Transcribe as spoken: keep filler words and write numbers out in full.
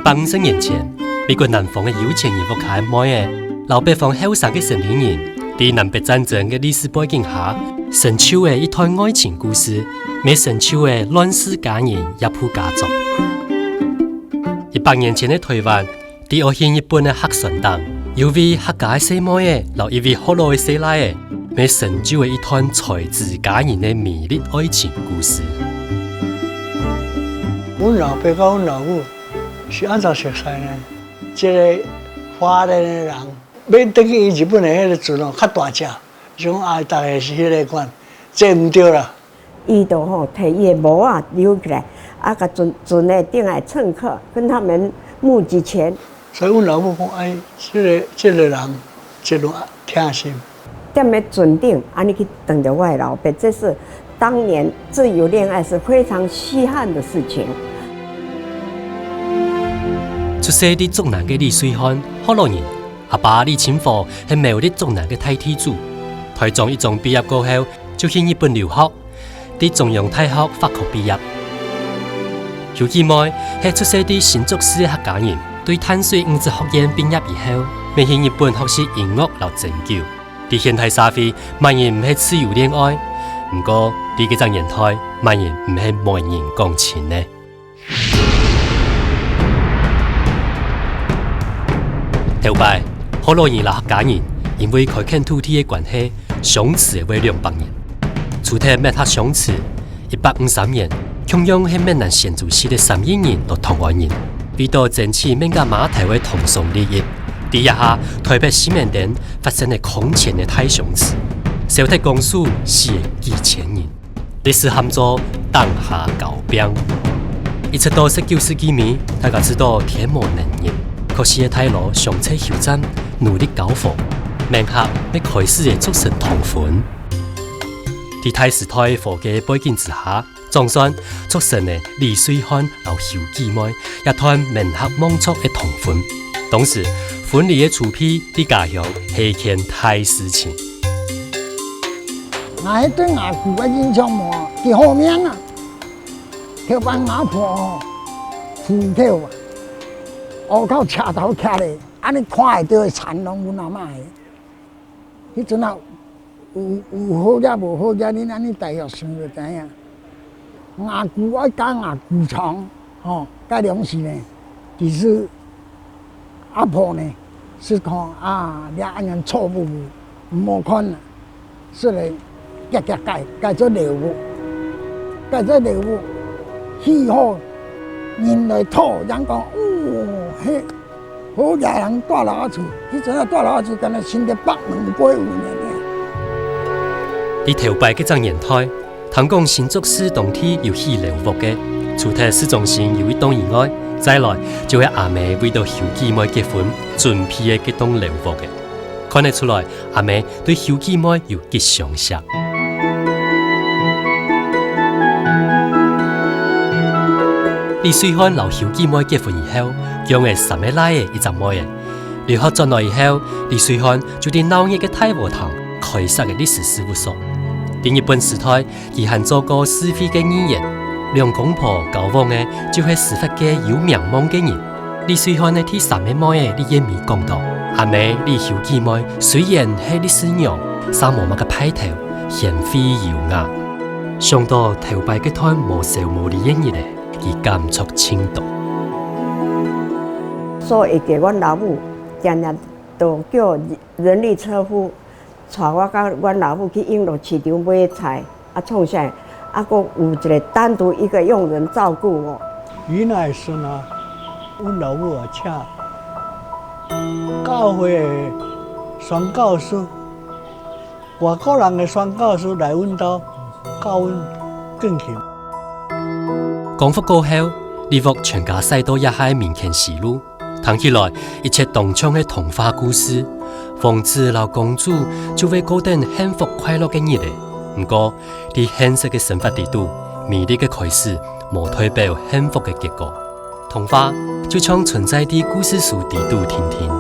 百五十年前，美國南方个有錢人屋下个妹仔，摎北方後生个城裡人，在南北戰爭个歷史背景下，成就了一段愛情故事，乜成就了亂世佳人葉埔家族。一百年前个臺灣，在奧運日本个客船頂，有位客家个細妹仔，摎一位學老个細倈仔，乜成就了一段才子佳人个美麗愛情故事。阮老爸佮阮老母 是按怎熟似呢？這个花蓮的人，欲轉去日本的彼个船哦，較大隻，像啊，大概是彼个款，坐毋著啦。伊就吼，提伊的帽仔留起來，啊，共船，船的頂的乘客，跟他們募集錢。所以阮老母講，哎，這个，這个人，一路疼心。 踮咧船頂，按呢去撞著我的老爸，這是當年自由戀愛是非常稀罕的事情。出世在竹南个李瑞漢，學老人，阿爸李清和係苗栗竹南个大地主。臺中一中畢業過後，就去日本留學，在中央大學法科畢業。邱姊妹係出世在新竹市个客家人，對淡水女子學院畢業以後，乜去日本學習音樂摎針灸。 在現代社會，麼人毋係自由戀愛？毋過，在該隻年代，麼人毋係媒人講親呢？頭擺，學老人摎客家人因為開墾土地个關係，相持會兩百年。除忒滅忒相持， 一百五三年，共樣係閩南新竹市个三義人摎同安人，為著爭取閩客碼頭个通商利益，在這下臺北西門町發生了空前个大相持，燒忒公所死了幾千人，歷史喊做「頂下交兵」。一直到十九世紀尾，大家知道天無能人，各市个大老相掣休戰，努力交和，閩客乜開始了竹城通婚。 在大時代和解个背景之下，總算促成了李瑞漢摎邱姊妹這段閩客望族个通婚。當時，婚禮个籌備在家鄉係一件大事情。𠊎對吾舅个印象無幾好命啊，頭擺吾婆吼，鬍頭啊，烏口斜頭徛咧，恁呢看會著个田攏有那麼个。 彼陣啊，有，有好額無好額，恁恁呢大約想就知影。吾舅愛嫁吾舅丈，吼，該當時呢，其實阿婆呢，係講啊，這恁樣錯誤，毋好看啊，係來遽遽改，改做樓屋，改做樓屋，起好，人來討，人講，哦，嘿， 好額人蹛樓仔厝，彼陣啊蹛樓仔厝，敢若新竹北門過有名呢。在頭擺該隻年代，聽講新竹市當地有起樓屋个，除忒市中心有一棟以外，再來就係阿姆為著邱姊妹結婚準備个該棟樓屋个。看得出來，阿姆 對邱姊妹有吉祥惜。李瑞漢摎邱姊妹結婚以後，降了三个倈仔一隻妹仔。留學轉來以後，李瑞漢就在鬧熱个大和堂開設个律師事務所。在日本時代，佢還做過示範个議員。兩公婆交往个就係司法界有名望个人。 李瑞漢个第三个妹仔李燕美講到，阿姆李邱姊妹雖然係律師娘，嗄無麼个派頭，賢慧優雅。想到頭擺該段無愁無慮个日仔，佢感觸盡多。所以个阮老母，常常都叫人力車夫 𤆬我佮阮老母去永樂市場買菜，啊，創啥，啊，閣有一个單獨一个傭人照顧我。伊若會順啊，阮老母啊，請教會的宣教師，外國人的宣教師來阮兜教阮敬虔。光復過後，李屋全家徙到這下个民權西路。 聽起來，一切當像係童話故事，王子摎公主就會過等幸福快樂个日仔。毋過，在現實个生活裡肚，美麗个開始，無代表幸福个結果。童話就像存在在故事書裡肚定定，